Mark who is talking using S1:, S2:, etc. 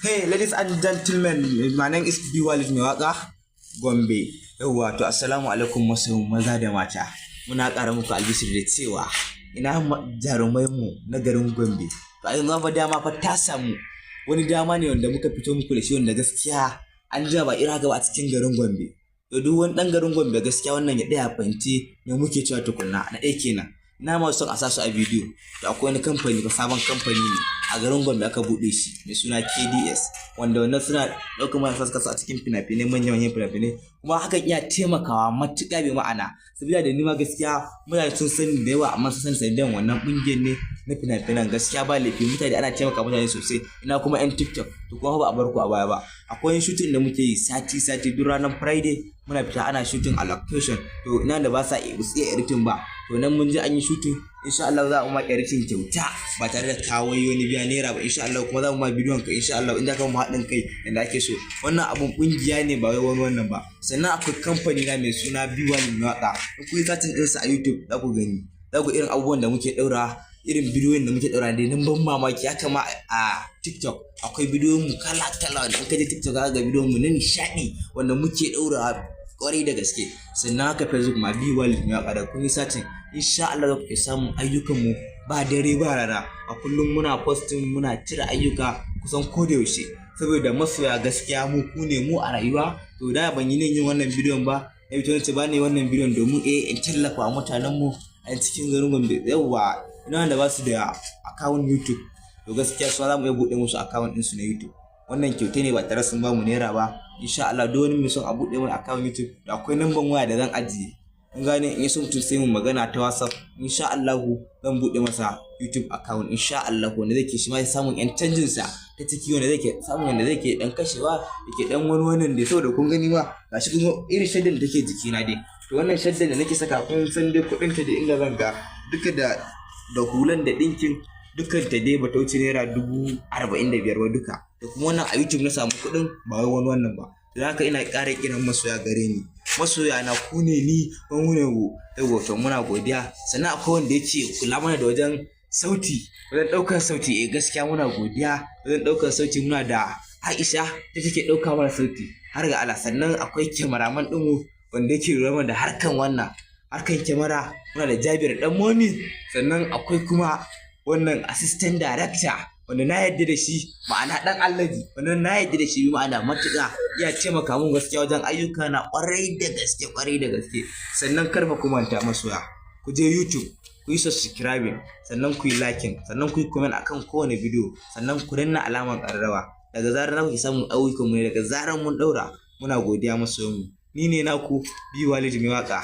S1: Hey, ladies and gentlemen, my name is B Walid Mai Waka Gombe. Yauwa, to assalamu alaikum masoyan maza da mata. Muna ƙara muku albishir da cewa ina jarumai mu na garin Gombe. To a yanzu fa dama fa ta samu, wani dama ne wanda muka fito muku da shi, wanda gaskiya an jima ba irin haka ba a cikin garin Gombe. To duk wani ɗan garin Gombe, gaskiya wannan ya ɗaya fahimci me muke cewa tukunna. Na ɗaya kenan. Na masu son a sa su a bidiyo. To akwai wani kamfani fa, sabon kamfani ne a garin Gombe aka buɗe shi mai suna KDS, wanda wannan suna ɗaukar matasa suka a cikin fina-finai, manya-manyan fina-finai, kuma hakan iya taimakawa matuƙa. Bi ma'ana, sabila da ni ma gaskiya mutane sun sani da yawa, amma sun sani sanadiyan wannan ƙungiyar ne na fina-finan. Gaskiya ba laifi, mutane ana taimaka mutane sosai. Ina kuma 'yan TikTok? To kuma ba a bar ku a baya ba. Akwai shooting da muke yi sati sati, duk ranar Friday muna fita ana shooting a location. To ina da ba sa iya editing ba, to nan mun je an yi shooting, insha Allah za mu ma editing kyauta ba tare da kawo wani biya naira ba, insha Allah. Kuma za mu ma bidiyon ka, insha Allah, inda ka mu haɗin kai yanda ake so. Wannan abun kungiya ne, ba wai wani wannan ba. Sannan akwai kamfani na mai suna B1 Waka. In kun yi searching ɗinsa a YouTube za ku gani, za ku irin abubuwan da muke ɗaura, irin bidiyoyin da muke ɗaura dai nan ban mamaki. Haka ma a TikTok akwai bidiyoyin mu kala kala, wanda in ka je TikTok za ka ga bidiyon mu na nishaɗi wanda muke ɗaura kwarai da gaske. Sannan haka Facebook ma, B Walid Mai Waka, da kun yi searching, insha Allah za ku ke samun ayyukan mu ba dare ba rana. A kullum muna posting, muna cire ayyuka kusan ko da yaushe, saboda masoya gaskiya mu ku ne mu a rayuwa. To da ban yi yin wannan bidiyon ba, na fito ce ba ne wannan bidiyon domin in tallafa mutanen mu a cikin garin Gombe. Yawwa, ina wanda ba su da account YouTube? To gaskiya su za mu iya buɗe musu account ɗinsu na YouTube. Wannan kyauta ne ba tare sun ba mu naira ba, insha Allah. Duk wani mai son a buɗe mai account YouTube, da akwai namban waya da zan ajiye. In gane in so mutum sai mu magana ta WhatsApp, insha Allah zan buɗe masa YouTube account, insha Allah, wanda zai ke shi ma samun yan canjin sa ta ciki, wanda zai ke samun, wanda zai ke dan kashewa, yake dan wani wannan da. Saboda kun gani ma, gashi kun ga irin shaddan da take jikina dai. To wannan shaddan da nake saka, kun san dai kuɗin ta da inda zan ga duka da hulan da ɗinkin dukkan ta dai bata wuce ₦45,000 ba duka. Da kuma wannan a YouTube na samu kuɗin, ba wai wani wannan ba. Don haka ina ƙara kiran masoya gare ni, masoya na ku ne ni, mu ne ku. Yawwa, to muna godiya. Sannan akwai wanda yake kula mana da wajen sauti, wajen ɗaukar sauti. Eh, gaskiya muna godiya. Wajen ɗaukar sauti muna da Aisha da take ɗauka mana sauti har ga Allah. Sannan akwai cameraman ɗinmu wanda yake lura mana da harkan wannan harkan kyamara, muna da Jabir ɗan Momi. Sannan akwai kuma wannan assistant director wanda na yadda da shi, ma'ana ɗan Allaji, wanda na yadda da shi, ma'ana matuƙa ya taimaka mun gaskiya wajen ayyuka na ƙwarai da gaske, ƙwarai da gaske. Sannan karfa ku manta, masoya, ku je YouTube ku yi subscribing, sannan ku yi liking, sannan ku yi comment akan kowane bidiyo, sannan ku danna alamar ƙararrawa. Daga zarar za ku samun ayyukan mu ne daga zarar mun ɗaura. Muna godiya, masoyan mu. Ni ne naku B Walid Mai Waka.